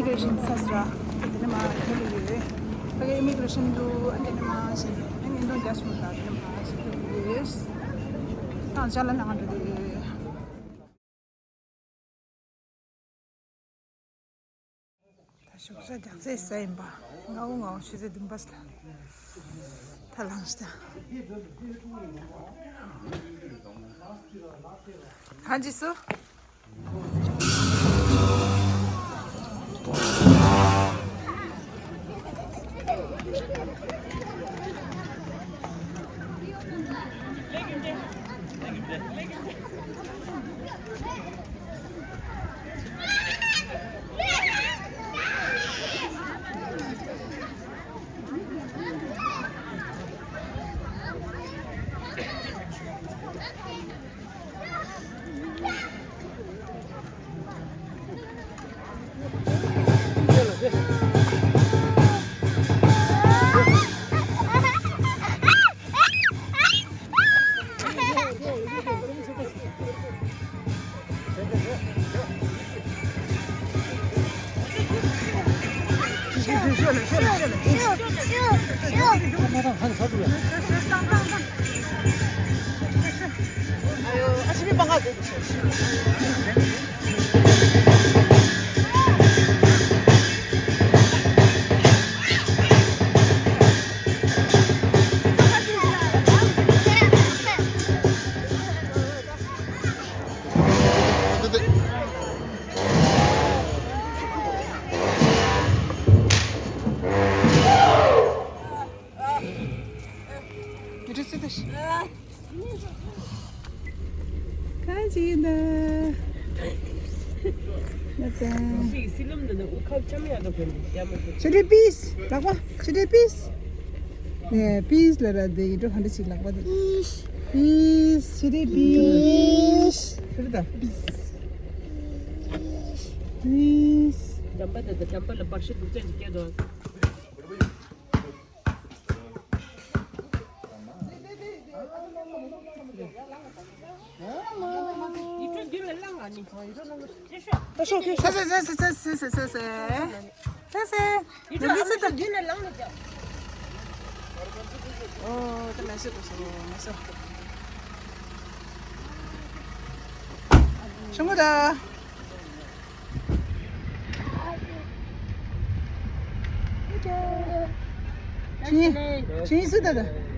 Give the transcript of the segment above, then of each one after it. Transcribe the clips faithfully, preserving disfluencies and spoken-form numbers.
ཨིམི་གྷི་རེ་ཤན་ས་སུ་ར། དེ་ནས་མ་ཁྱོད་ལ་ཡོད། ཕ་གི་ཨིམི་གྷི་རེ་ཤན་དུ་ཨ་དེ་ནས་མ་ཞེས་ནས་ཨ་ནི་འདོན་རྒྱག་སོང་ལ་དེ་ནས་མ་ཞེས་ཏེ་ཡོད། ད་ཅ་ལག་ནང་འགྲོ་དེ་ཡོད། ད་ཞོགས་ཇ་རྒྱག་ཚེ་ས་ཡིན་པ། ང་འོ་ང་འོ་ཆུ་ཚོད་བདུན་པ་ལ་ད་ལངས་ཤི་ད། གང་ཅི་སུ། གང་ཅི་ཡིན་ད། ང་ཚང་། སི་སི་ལམ་ནི་ནི་དབུ་ཁབ་ཆམ་ཡག་ག་ཕན་ཡ་མ་ཐུབ། ཆི་ཏི་པིས་ལག་པ། ཆི་ཏི་པིས། ནས་པིས་ལ་ར་དེ་ཡིན་འགྲོ་ག་འདྲ་ཅིག་ལག་པ་དེ། པིས། ཆི་ཏི་པིས། ཆི་ཏི་ད། པིས། པིས། འཇམ་པ་དེ་དང་འཇམ་པ་ལ་བར་ཤ་དུག་ཅན་ཅིག་སྐྱེ་དོ། ཆུང་ངུ་ད། ཆུང་ཆུང་སུ་ད་ད།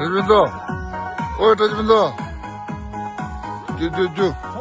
བཀྲ་ཤིས་ཕུན་ཚོགས། ཨོ་བཀྲ་ཤིས་ཕུན་ཚོགས། རྒྱུ་རྒྱུ་རྒྱུ།